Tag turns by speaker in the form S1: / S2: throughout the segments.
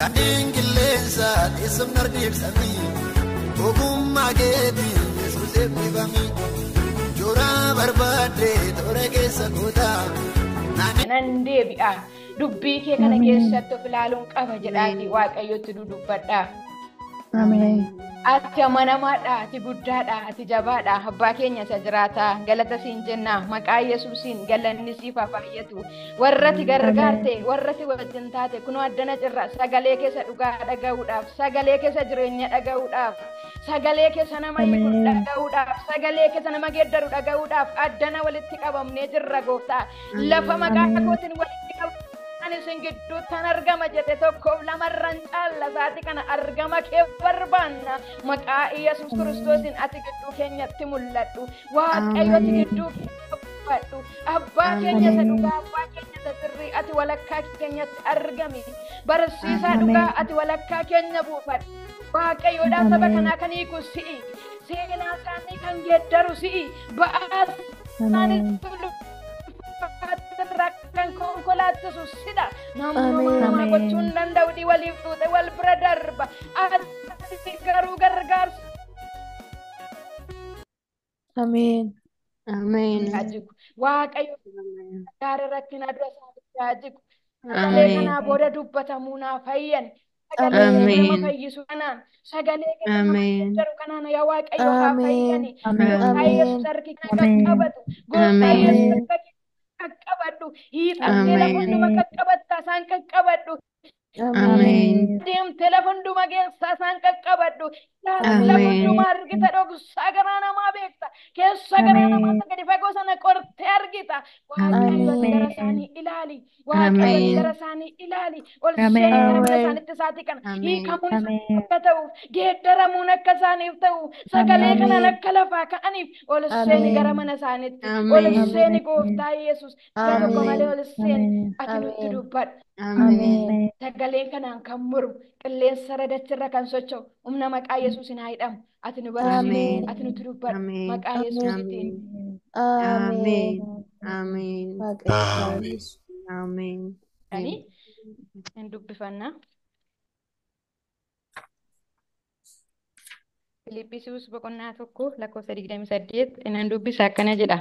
S1: Daandiin qilleensaa teessumni ardiibsamii ogummaa keetii Yesuus eebbifamii jooraa barbaadde toora keessa gootaa.
S2: Nan deebi'a. Dubbii kee kana keessatti of ilaaluun qaba jedhaatii Waaqayyotti dudubbadha.
S3: Ameen.
S2: Ati amanamaadha, ati guddaadha, ati jabaadha, abbaa keenya isa jiraataa, galata siin jenna, maqaa Yesuusiin galanni siif haa baay'atu. Warra ati gargaarte, warra ati wajjin taate, kunoo addana jirra, sagalee keessa dhugaa dhaga'uudhaaf, sagalee keessa jireenya dhaga'uudhaaf, sagalee keessa nama hiiku dhaga'uudhaaf, sagalee keessa nama geeddaru dhaga'uudhaaf, addana walitti qabamnee jirra gooftaa. Lafa maqaa kootiin walitti qabamne. Ani isin gidduuttan argama jedhe tokkoof lamarran caalla isaati kana argama kee barbaanna. Maqaa Iyyasuus Kiristoosiin ati gidduu keenyatti mul'adhu. Waaqayyo ati gidduu keenya buufadhu. Abbaa keenya isa dhugaa, abbaa keenya isa sirrii ati walakkaa keenyatti argami. Barsiisaa dhugaa ati walakkaa keenya buufadhu. Waaqayyoodhaan saba kanaa kan hiiku si'i. Seenaa isaanii kan geeddaru si'i. Ba'aa isaanii kan konkolaachisu sidha. Namni namaa gochuu hin danda'u dhi waliif xuuxe wal bira darba. Ati garuu gargaarsa.
S3: Ameen.
S4: Ameen.
S2: Waaqayyo gaara rakkina dura isaa jigu. Sagalee kanaa booda dubbatamuu naa fayyan. Sagalee nama fayyisu kanaan sagalee nama geeddaru kanaan yaa Waaqayyo haa fayyani. Gooftaa Yesuus harki kana qaqqabatu. Gooftaa Yesuus harka qaqqabadhu. Hiixattee lafa hunduma qaqqabatta isaan qaqqabadhu. Deemtee lafa hunduma geessaa isaan qaqqabadhu. Lafa hundumaa argita dhoksaa garaa namaa beekta. Keessa garaa namaa isa gadi fagoo sana qortee argita. Waaqayyo ati gara isaanii ilaali. Waaqayyo ati gara isaanii ilaali. Ol seenii gara mana isaaniitti isaatii kana hiikamuun isaaniif akka ta'uuf, geeddaramuun akka isaaniif ta'u, sagalee kanaan akka lafaa ka'aniif ol seeni gara mana isaaniitti. Ol seeni gooftaa Yesuus. Gara tokko malee ol seeni ati nutti dubbadhu. Sagaleen kanaan kan mormu qilleensa radachirra kan socho'u humna maqaa Yesuusin haa hidhamu. Ati nu barsiisi, ati nutti dubbadhu maqaa Yesuusiitiin.
S4: Ameen. Ameen. Ameen.
S2: Ani hin dubbifanna. Filiphisius boqonnaa 1 lakkoofsa 28 nan dubbisa akkana jedha.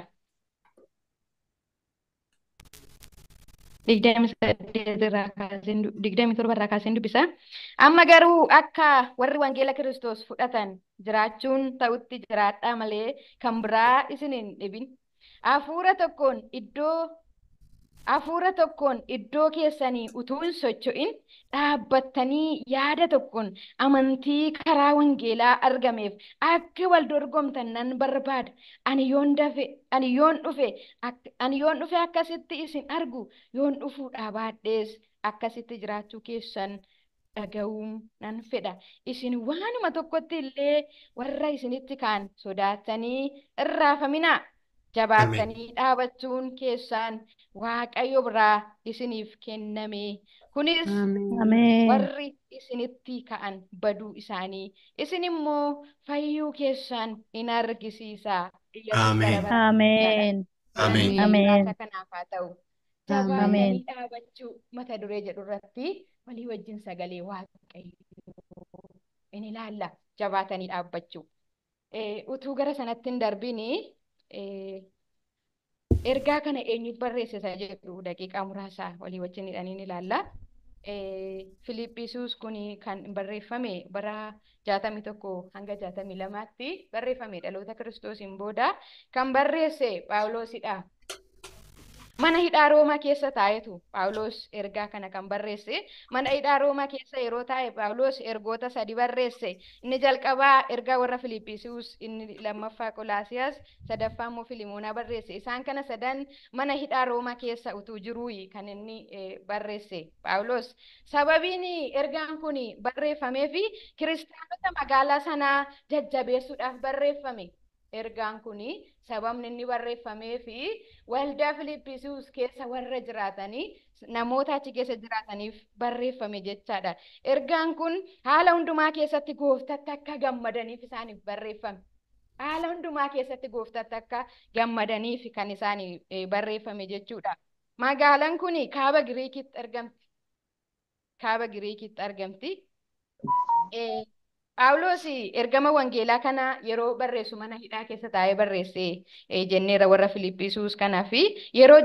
S2: 28 irraa kaaseen 27 irraa kaaseen dubbisa. Amma garuu akka warri wangeela Kiristoos fudhatan jiraachuun ta'utti jiraadhaa malee kan biraa isin hin dhibin. Hafuura tokkoon iddoo keessanii utuu hin socho'in dhaabbattanii yaada tokkoon amantii karaa wangeelaa argameef akka wal dorgomtan nan barbaada. Ani yoon dhufe akkasitti isin argu, yoon dhufuudhaa baadhees akkasitti jiraachuu keessan dhaga'uu nan fedha. Isin waanuma tokkotti illee warra isinitti kaan sodaatanii irraafaminaa. Jabaatanii dhaabachuun keessaan Waaqayyo biraa isiniif kenname. Kunis warri isinitti ka'an baduu isaanii, isin immoo fayyuu keessan in argisiisa.
S3: Ameen.
S2: Ameen. Kanaaf haa ta'u. Jabaatanii dhaabachuu mata duree jedhu irratti walii wajjin sagalee Waaqayyoo in ilaalla. Jabaatanii dhaabbachuu. Utuu gara sanatti hin darbini ergaa kana eenyutu barreesse isa jedhu daqiiqaa muraasa walii wajjin hidhanii ni ilaalla. Filiphisius kun kan barreeffame bara 61 hanga 62tti barreeffame dhaloota Kiristoosiin booda kan barreesse Phaawulosidha. Mana hidhaa Roomaa keessa taa'etu Phaawulos ergaa kana kan barreesse. Mana hidhaa Roomaa keessa yeroo taa'e Phaawulos ergoota 3 barreesse. Inni jalqabaa ergaa warra Filiphisius, inni lammaffaa Qolaasiyaas, sadaffaa immoo Filimoonaa barreesse. Isaan kana sadan mana hidhaa Roomaa keessa utuu jiruu kan inni barreesse Phaawulos. Sababiin ergaan kun barreeffameef kiristaanota magaalaa sanaa jajjabeessuudhaaf barreeffame. Ergaan kun sababni inni barreeffameef waldaa Filiphisius keessa warra jiraatanii namoota achi keessa jiraataniif barreeffame jechaadha. Ergaan kun haala hundumaa keessatti gooftatti akka gammadaniif isaaniif barreeffame. Haala hundumaa keessatti gooftatti akka gammadaniif kan isaaniif barreeffame jechuudha. Magaalaan kun kaaba Giriikitti argamti. Kaaba Giriikitti argamti. Phaawulos ergama wangeelaa kana yeroo barreessu mana hidhaa keessa taa'ee barreesse jenneera warra Filiphisiiyuus kanaa fi yeroo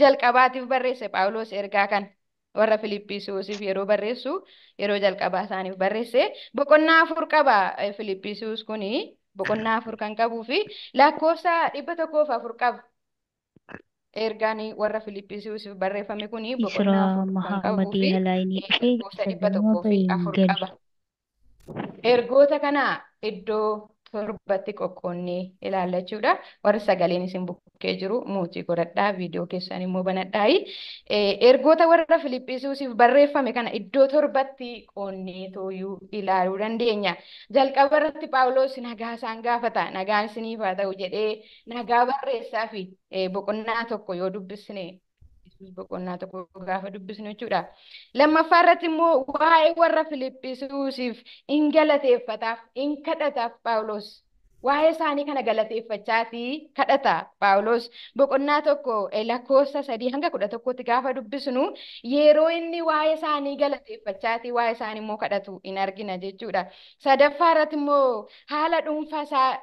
S2: jalqabaatiif barreesse Phaawulos ergaa kana warra Filiphisiiyuusiif yeroo barreessu yeroo jalqabaa isaaniif barreesse. Boqonnaa 4 qaba Filiphisiiyuus kuni, boqonnaa 4 kan qabuu fi lakkoofsa 104 qaba. Ergaan warra Filiphisiiyuusiif barreeffame kuni boqonnaa
S3: Israa
S2: 4 kan qabuu
S3: Mahammadii
S2: fi
S3: Halaayinii
S2: lakkoofsa
S3: isa
S2: dhibba
S3: ganama
S2: tokkoo fi
S3: bahin
S2: afur
S3: gali.
S2: qaba. Ergoota kana iddoo 7tti qoqqoonnee ilaalla jechuudha. Warri sagaleen isin bukkee jiru muutii godhadhaa, viidiyoo keessan immoo banadhaayi. Ergoota warra Filiphisiiyuusiif barreeffame kana iddoo 7tti qoonnee tooyuu ilaaluu dandeenya. Jalqaba irratti Phaawulos nagaa isaan gaafata. Nagaan isiniif haa ta'u jedhee nagaa barreessaa fi boqonnaa 1 yoo dubbisne, Yesuus boqonnaa 1 gaafa dubbisnu jechuudha. Lammaffaa irratti immoo waa'ee warra Filiphisiiyuusiif in galateeffataaf, in kadhataaf Phaawulos. Waa'ee isaanii kana galateeffachaatii kadhata Phaawulos. Boqonnaa 1 lakkoofsa 3 hanga 11tti gaafa dubbisnu yeroo inni waa'ee isaanii galateeffachaatii waa'ee isaanii immoo kadhatu in argina jechuudha. Sadaffaa irratti immoo haala dhuunfaa isaa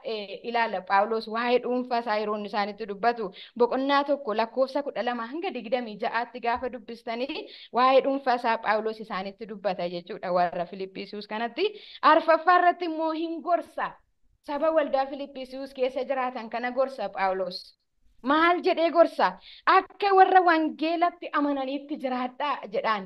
S2: ilaala Phaawulos. Waa'ee dhuunfaa isaa yeroo inni isaanitti dubbatu boqonnaa 1 lakkoofsa 12 hanga 26tti gaafa dubbistanii waa'ee dhuunfaa isaa Phaawulos isaanitti dubbata jechuudha warra Filiphisiiyuus kanatti. Arfaffaa irratti immoo hin gorsa. Saba waldaa Filiphisiiyuus keessa jiraatan kana gorsa Phaawulos. Maal jedhee gorsa? Akka warra wangeelatti amananiitti jiraadhaa jedhaan.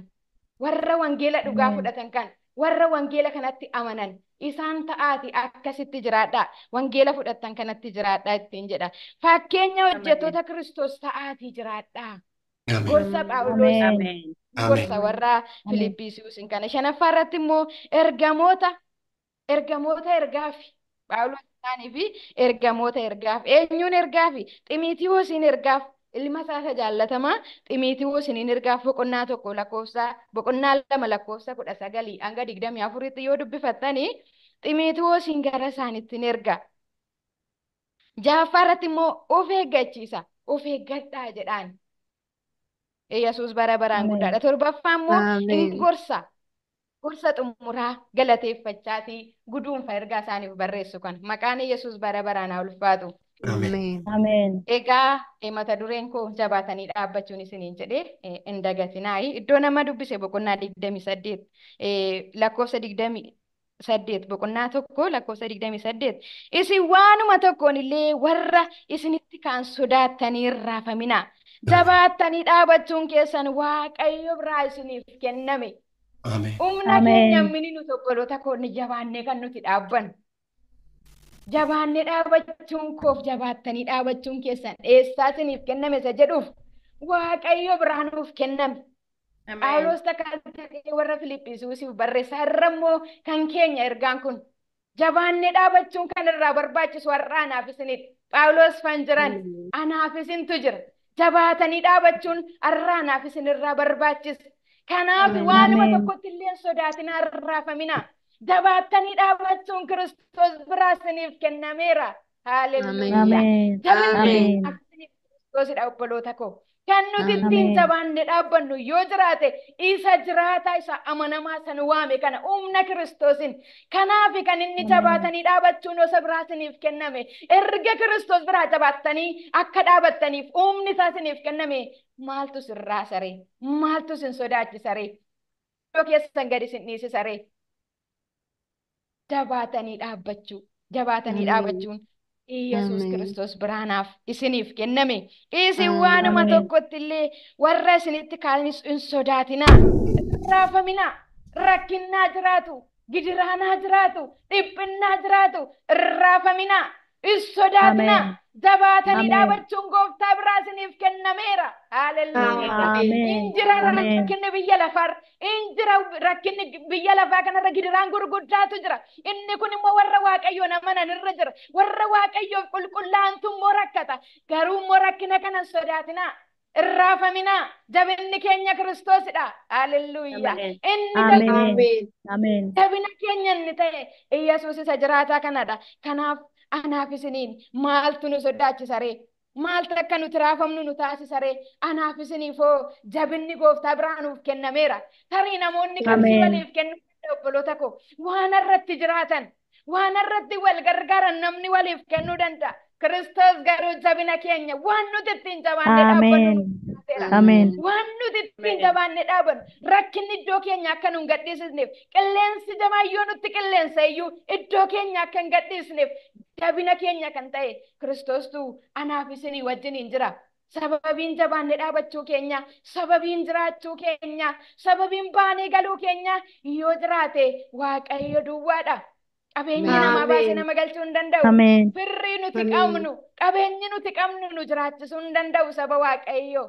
S2: Warra wangeela dhugaa fudhatan kan, warra wangeela kanatti amanan isaan ta'aati akkasitti jiraadhaa. Wangeela fudhatan kanatti jiraadhaa ittiin jedha. Fakkeenya hojjettoota Kiristoos ta'aatii jiraadhaa. Gorsa Phaawulos gorsa warra Filiphisiiyuus kana. Shanaffaa irratti immoo ergamoota ergaafi. Phaawulos isaanii fi ergamoota ergaaf. Eenyuun ergaafi? Ximiitiwoosiin ergaaf. Ilma isaa isa jaallatamaa Ximiitiwoosiin ergaaf boqonnaa 1 lakkoofsa boqonnaa 2 lakkoofsa 19 hanga 24tti yoo dubbifattanii Ximiitiwoosiin gara isaaniitti erga. Ja'affaa irratti immoo of eeggachiisa. Of eeggadhaa jedhaan. Yesuus bara baraan guddaadha. Torbaffaa immoo in gorsa. Gorsa xumuraa galateeffachaatii guduunfa ergaa isaaniif barreessu kan maqaan Yesuus bara baraan haa ulfaatu.
S3: Ameen.
S2: Egaa mata dureen koo jabaatanii dhaabbachuun isiniin jedhee hin dagatinaayi. Iddoo nama dubbise boqonnaa 28 lakkoofsa 28 boqonnaa 1 lakkoofsa 28 isin waanuma tokkoon illee warra isinitti kaan sodaattanii hin raafaminaa. Jabaattanii dhaabachuun keessan Waaqayyo biraa isiniif kenname. Humna keenya mini nuti obboloota koonni jabaannee kan nuti dhaabbannu. Jabaannee dhaabachuun koof jabaattanii dhaabachuun keessan eessaa isiniif kenname isa jedhuuf Waaqayyo biraa nuuf kenname. Phaawulos takka jedhee warra Filiphisiiyuusiif barreessaa irra immoo kan keenya ergaan kun jabaannee dhaabachuun kan irraa barbaachisu har'a anaaf isinidha. Phaawulos fan jiran anaaf isintu jira. Jabaatanii dhaabachuun har'a anaaf isinirraa barbaachisa. Kanaaf waanuma tokkotti illee sodaatinaa hin raafaminaa. Jabaattanii dhaabachuun Kiristoos biraa isiniif kennameera. Haaleluyyaa. Jabinni Kiristoosidha obboloota koo. Kan nuti ittiin jabaanne dhaabbannu yoo jiraate isa jiraataa isa amanamaa san waame kana humna Kiristoosin. Kanaaf kan inni jabaatanii dhaabachuun osa biraa isiniif kenname. Erga Kiristoos biraa jabaattanii akka dhaabattaniif humni isaa isiniif kenname. Maaltu sin raasaree? Maaltu sin sodaachisaree? Iddoo keessan gadi sin dhiisisaree? Jabaatanii dhaabbachuu. Jabaatanii dhaabachuun Yesuus Kiristoos biraanaaf isiniif kenname. Isin waanuma tokkotti illee warra isinitti kaanis hin sodaatinaa. Raafaminaa. Rakkinnaa jiraatu. Gidiraanaa jiraatu. Dhiphinnaa jiraatu. Raafaminaa. Hin sodaatinaa. Jabaatanii dhaabachuun gooftaa biraa isiniif kennameera. Haaleluyyaa. Injira rakkinni biyya lafaa, injira rakkinni biyya lafaa kanarra gidiraan gurguddaatu jira. Inni kun immoo warra Waaqayyoon amanan irra jira. Warra Waaqayyoof qulqullaa'antu immoo rakkata. Garuu immoo rakkina kana hin sodaatinaa. Hin raafaminaa. Jabinni keenya Kiristoosidha. Haaleluyyaa. Inni jabina keenya inni ta'e Yesuus isa jiraataa kanadha. Kanaaf anaaf isiniin maaltu nu sodaachisaree? Maaltu akka nuti raafamnu nu taasisa ree? Anaaf isiniifoo jabinni gooftaa biraa nuuf kennameera. Tarii namoonni qarshii waliif kennuu danda'u obboloota koo. Waan irratti jiraatan, waan irratti wal gargaaran namni waliif kennuu danda'a. Kiristoos garuu jabina keenya waan nuti ittiin jabaannee dhaabbannu nuuf laateera. Waan nuti ittiin jabaannee dhaabannu rakkinni iddoo keenya akka nu hin gadhiisisneef, qilleensi jabaayyoo nutti qilleensa iyyuu iddoo keenya akka hin gadhiisneef jabina keenya kan ta'e Kiristoostu anaaf isinii wajjiniin jira. Sababiin jabaannee dhaabachuu keenya, sababiin jiraachuu keenya, sababiin baanee galuu keenya yoo jiraate Waaqayyo duwwaadha. Qabeenyi namaa baasee nama galchuu hin danda'u. Firri nuti qabnu, qabeenyi nuti qabnu nu jiraachisuu hin danda'u saba Waaqayyo.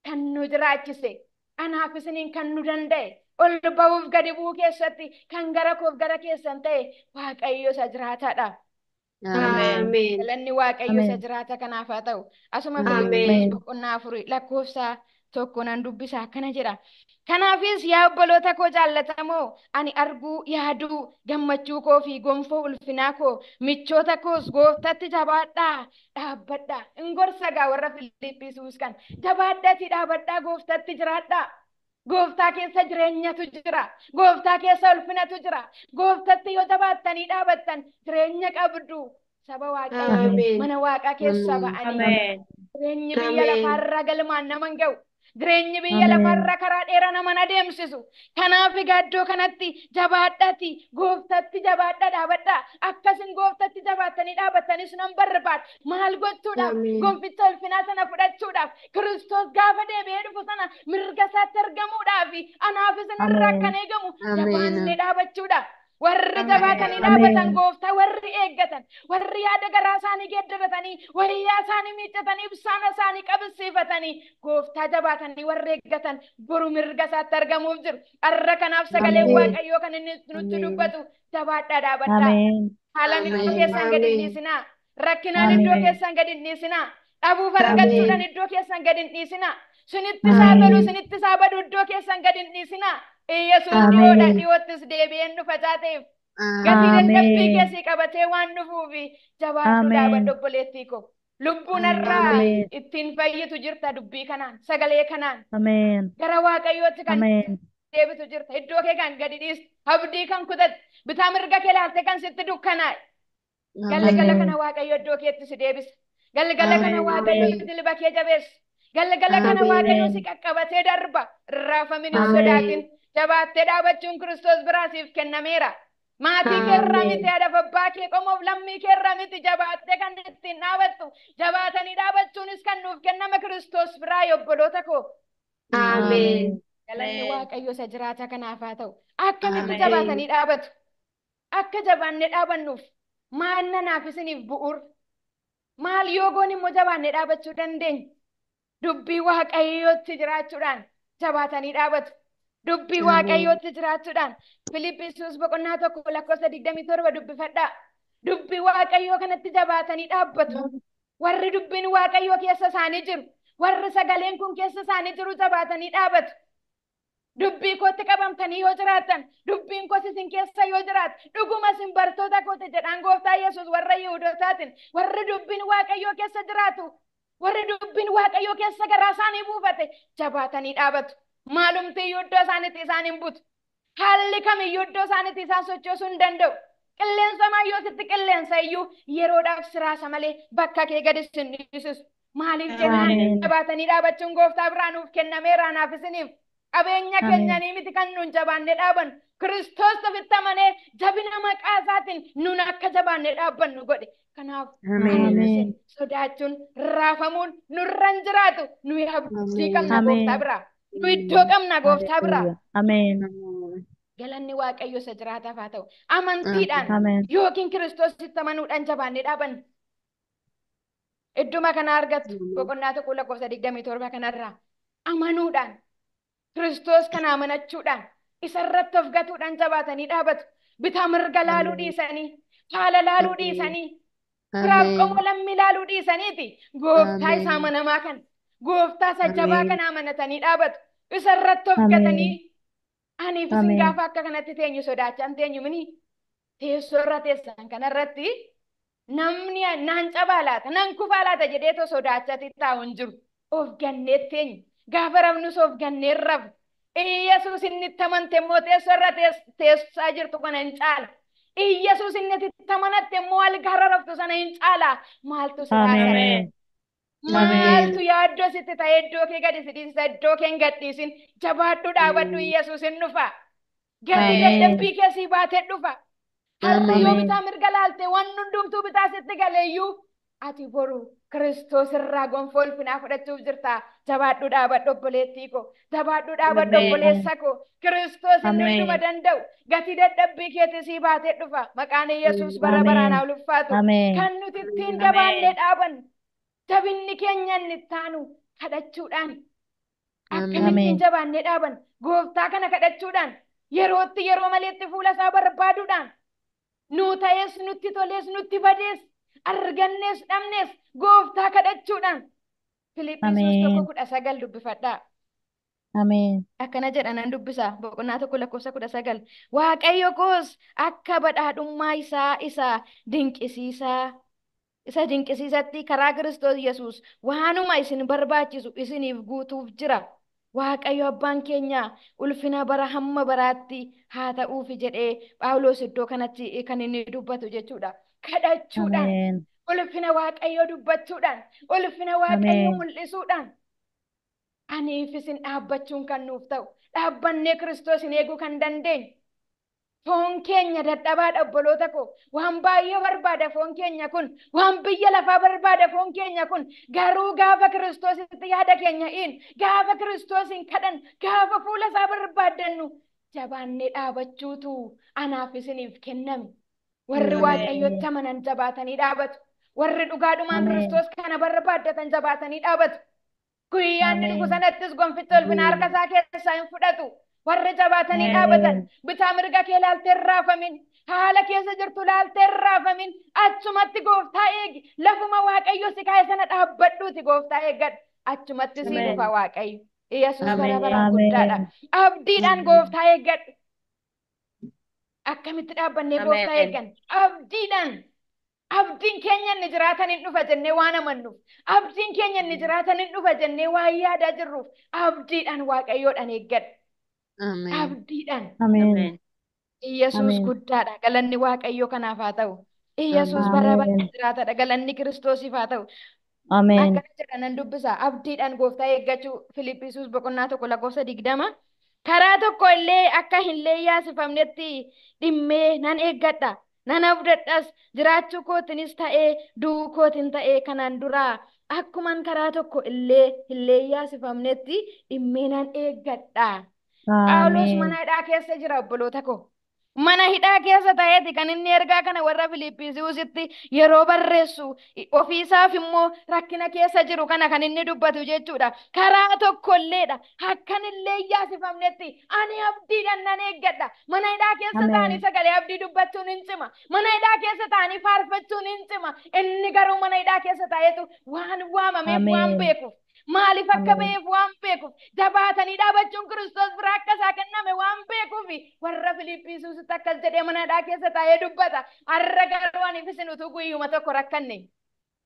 S2: Kan nu jiraachise, anaaf isiniin kan nu danda'e, ol ba'uuf gadi bu'uu keessatti kan gara koof gara keessan ta'e Waaqayyo isa jiraataadha. Galanni Waaqayyo isa jiraata kanaaf haa ta'u. Asuma Filiphisiis boqonnaa 4 lakkoofsa 1 nan dubbisa akkana jedha. Kanaafis yaa obboloota koo jaallatamoo, ani arguu, yaaduu, gammachuu koo fi gonfoo ulfinaa koo, michoota koos gooftatti jabaadhaa, dhaabbadhaa. In gorsa gaa warra Filiphisiis kan jabaadhati dhaabadhaa, gooftatti jiraadhaa. Gooftaa keessa jireenyatu jira. Gooftaa keessa ulfinatu jira. Gooftatti yoo jabaattanii dhaabattan jireenya qabdu. Saba Waaqayyoo mana Waaqaa keessa ba'anii jireenyi biyya lafaarra galmaan nama hin ga'u. Jireenyi biyya lafaarra karaa dheeraa nama adeemsisu. Kanaaf egaa iddoo kanatti jabaadhati, gooftatti jabaadha dhaabadha. Akkasin gooftatti jabaattanii dhaabattanis nan barbaada. Maal gochuudhaaf? Gonficha ulfinaa sana fudhachuudhaaf, Kiristoos gaafa deebi'ee dhufu sana mirga isaatti argamuudhaaf, anaaf isin irraa kan eegamu jabaannee dhaabachuudha. Warri jabaatanii dhaabatan gooftaa warri eeggatan, warri yaada garaa isaanii geeddaratanii, wayyaa isaanii miiccatanii, ibsaana isaanii qabsiifatanii, gooftaa jabaatanii warri eeggatan boru mirga isaatti argamuuf jiru. Har'a kanaaf sagaleen Waaqayyoo kan inni nutti dubbatu jabaadhaa dhaabadhaa. Haalaan iddoo keessan gadi hin dhiisinaa. Rakkinaan iddoo keessan gadi hin dhiisinaa. Dhabuuf argachuudhaan iddoo keessan gadi hin dhiisinaa. Sinitti isaa tolu, sinitti isaa badu iddoo keessan gadi hin dhiisinaa. Yesuus dhiyoodha, dhiyoottis deebi'een dhufa taateef. Gatii dadhabbii keessi qabatee waan dhufuufi jabaadhu dhaabadhu obboleettii koo. Lubbuun irraa ittiin fayyitu jirta dubbii kanaan, sagalee kanaan. Gara Waaqayyootti kan deebitu jirta. Iddoo kee kan gadi dhiistu, abdii kan kutatte, bitaa mirga kee ilaalte kan sitti dukkanaa'e. Galgala kana Waaqayyo iddoo keetti si deebisa. Galgala kana Waaqayyo jilba kee jabeessa. Galgala kana Waaqayyo si qaqqabatee darba. Raafamin hin sodaatin. Jabaattee dhaabachuun Kiristoos biraa siif kennameera. Maatii keerraa miti, haadhaaf abbaa kee qomoof lammii keerraa miti jabaattee kan ittiin dhaabattu. Jabaatanii dhaabachuunis kan nuuf kenname Kiristoos biraa obboloota koo. Galanni Waaqayyo isa jiraata kanaaf haa ta'u. Akkamitti jabaatanii dhaabatu? Akka jabaannee dhaabannuuf maal nanaaf isiniif bu'uura? Maal yoo goon immoo jabaannee dhaabachuu dandeenya? Dubbii Waaqayyootti jiraachuudhaan jabaatanii dhaabatu. Dubbii Waaqayyootti jiraachuudhaan Filiphisiis boqonnaa 1 lakkoofsa 27 dubbifadhaa. Dubbii Waaqayyoo kanatti jabaatanii dhaabbatu. Warri dubbiin Waaqayyoo keessa isaanii jiru, warri sagaleen kun keessa isaanii jiru jabaatanii dhaabatu. Dubbii kootti qabamtanii yoo jiraattan, dubbiin koos isin keessa yoo jiraate, dhuguma isin bartoota kooti jedhaan gooftaa Yesuus warra Yihudootaatiin. Warri dubbiin Waaqayyoo keessa jiraatu, warri dubbiin Waaqayyoo keessa garaa isaanii buufate jabaatanii dhaabatu. Maalumti iyyuu iddoo isaaniitti isaan hin butu. Haalli kamiyyuu iddoo isaaniitti isaan sochoosuu hin danda'u. Qilleensa maayyoo sitti qilleensa iyyuu yeroodhaaf siraasa malee bakka kee gadi sin dhiisisu. Maaliif jennaan jabaatanii dhaabachuun gooftaa biraa nuuf kennameera anaaf isiniif. Qabeenya keenyanii miti kan nuun jabaannee dhaabannu. Kiristoos ofitti amanee jabina maqaa isaatiin nuun akka jabaannee dhaabbannu godhe. Kanaaf sodaachuun raafamuun nurra hin jiraatu. Nuyi abdii qabna gooftaa biraa. Nu iddoo qabna gooftaa biraa. Galanni Waaqayyo isa jiraataaf haa ta'u. Amantiidhaan yookiin Kiristoositti amanuudhaan jabaannee dhaabanna. Idduma kana argattu boqonnaa 1 lakkoofsa 27 kanarraa amanuudhaan Kiristoos kana amanachuudhaan isarratti of gatuudhaan jabaatanii dhaabatu. Bitaa mirga laaluu dhiisanii, haala laaluu dhiisanii, firaaf qomoo lammii laaluu dhiisaniiti. Gooftaa isa amanamaa kana, gooftaa isa jabaa kana amanatanii dhaabatu. Isarratti of gatanii aniif isin gaafa akka kanatti teenyu sodaachaa hin teenyu mini teessoo irra teessan kanarratti Namni naan cabaa laata, nan kufaa laata jedheetoo sodaachatti taa'u hin jiru. Of gannee teenya. Gaafa rafnus of gannee rafna. Iyyasuus inni itti amante immoo teessoo irra teessaa jirtu kana hin caala. Iyyasuus inni itti amanatte immoo algaarra raftu sana hin caala. Maaltu si raasa?
S3: Ameen.
S2: Maaltu yaaddoo sitti ta'e iddoo kee gadi si dhiisisa, iddoo kee hin gadhiisin. Jabaadhu dhaabadhu, Iyyasuus hin dhufa. Gatii dadhabbii kee sii baatee dhufa. Har'a yoo bitaa mirga laalte waan hundumtuu bitaa sitti galeeyyuu ati boru Kiristoos irraa gonfoo ulfinaa fudhachuuf jirta. Jabaadhu dhaabadhu obboleettii koo. Jabaadhu dhaabadhu obboleessa koo. Kiristoos inni hunduma danda'u gatii dadhabbii keetii sii baatee dhufa. Maqaan Iyyasuus bara baraan haa ulfaatu. Kan nuti ittiin jabaannee dhaabannu jabinni keenya inni ittaanu kadhachuudhaan akkamittiin jabaannee dhaabannu gooftaa kana kadhachuudhaan yerootti yeroo maleetti fuula isaa barbaaduudhaan nuu ta'ees nutti tolees nutti badees argannees dhabnees gooftaa kadhachuudhaan. Filiphisiis 1:19 dubbifadhaa.
S3: Ameen.
S2: Akkana jedha nan dubbisa boqonnaa 1 lakkoofsa 19. Waaqayyo koos akka badhaadhummaa isaa isa dinqisiisaa isa dinqisiisatti karaa Kiristoos Yesuus waanuma isin barbaachisu isiniif guutuuf jira. Waaqayyo abbaan keenya ulfina bara hamma baraatti haa ta'uufi jedhee Phaawulos iddoo kanatti kan inni dubbatu jechuudha. Kadhachuudhaan, ulfina Waaqayyoo dubbachuudhaan, ulfina Waaqayyoo mul'isuudhaan aniif isin dhaabbachuun kan nuuf ta'u, dhaabbannee Kiristoosin eeguu kan dandeenyu. Foon keenya dadhabaadha obboloota koo. Waan baay'ee barbaada foon keenya kun. Waan biyya lafaa barbaada foon keenya kun. Garuu gaafa Kiristoositti yaada keenya in, gaafa Kiristoosin kadhan, gaafa fuula isaa barbaaddannu jabaannee dhaabachuutu anaaf isiniif kenname. Warri Waaqayyotti amanan jabaatanii dhaabatu. Warri dhugaadhumaan Kiristoos kana barbaaddatan jabaatanii dhaabatu. Guyyaan dhufu sanattis gonficha ulfina harka isaa keessaa hin fudhatu. Warri jabaatanii dhaabatan bitaa mirga kee laaltee hin raafamin, haala keessa jirtu laaltee hin raafamin, achumatti gooftaa eegi. Lafuma Waaqayyo si kaa'e sana dhaabbadhuuti gooftaa eeggadhu. Achumatti sii dhufa Waaqayyo. Iyyasuus bara baraan guddaadha. Abdiidhaan gooftaa eeggadhu. Akkamitti dhaabbannee gooftaa eeggan? Abdiidhaan. Abdiin keenya inni jiraatan hin dhufa jennee waan amannuuf, abdiin keenya inni jiraatan hin dhufa jennee waan yaadaa jirruuf, abdiidhaan Waaqayyoodhaan eeggadhu. Abdiidhaan. Iyyasuus guddaadha. Galanni Waaqayyoo kanaaf haa ta'u. Iyyasuus bara baraan jiraatadha. Galanni Kiristoosiif haa ta'u. Akkana jedha nan dubbisa. Abdiidhaan gooftaa eeggachuu Filiphisiis boqonnaa 1 lakkoofsa 20. Karaa tokko illee akka hin leeyyaasifamnetti dhimmee nan eeggadha. Nan abdadhas jiraachuu kootinis ta'ee du'uu kootiin ta'ee kanaan duraa akkuman karaa tokko illee hin leeyyaasifamnetti dhimmee nan eeggadha. Phaawulos mana hidhaa keessa jira obboloota koo. Mana hidhaa keessa ta'eeti kan inni ergaa kana warra Filiphisiisitti yeroo barreessu ofiisaaf immoo rakkina keessa jiru kana kan inni dubbatu jechuudha. Karaa tokko illeedha. Akkan illee yaasifamnetti ani abdiidhaan nan eeggadha. Mana hidhaa keessa ta'anii sagalee abdii dubbachuun hin cima. Mana hidhaa keessa ta'anii faarfachuun hin cima. Inni garuu mana hidhaa keessa ta'eetu waan waamameef waan beekuuf. Maaliif akka ba'eef waan beekuuf, jabaatanii dhaabachuun Kiristoos biraa akka isaa kenname waan beekuuf warra Filiphisiisitti akkas jedhee mana hidhaa keessa taa'ee dubbata. Har'a garuu aniif isin utuu guyyuma tokko rakkanne,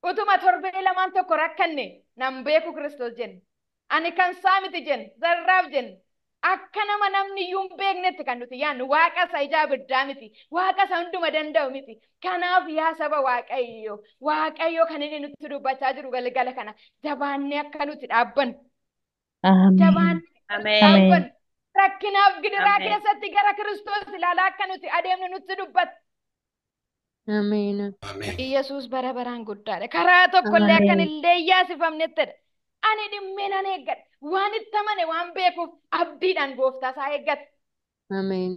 S2: utuma torbee lamaan tokko rakkanne nan beeku Kiristoos jenne. Ani kan isaa miti jenne, zarraaf jenne. Akka nama namni iyyuu hin beeknetti kan nuti yaadnu waaqa isa ijaa ibiddaa miti, waaqa isa hunduma danda'u miti. Kanaaf yaa saba Waaqayyo, Waaqayyo kan inni nutti dubbachaa jiru galgala kana jabaannee akka nuti dhaabbannu. Jabaannee dhaabbannu. Rakkinaaf gidiraa keessatti gara Kiristoos ilaalaa akka nuti adeemnu nutti dubbata.
S4: Ameen.
S2: Iyyasuus bara baraan guddaadha. Karaa tokkollee akkan illee yaasifamnettidha. Ani dhimmee nan eeggadha. Waan itti amane waan beekuuf abdiidhaan gooftaa isaa eeggata.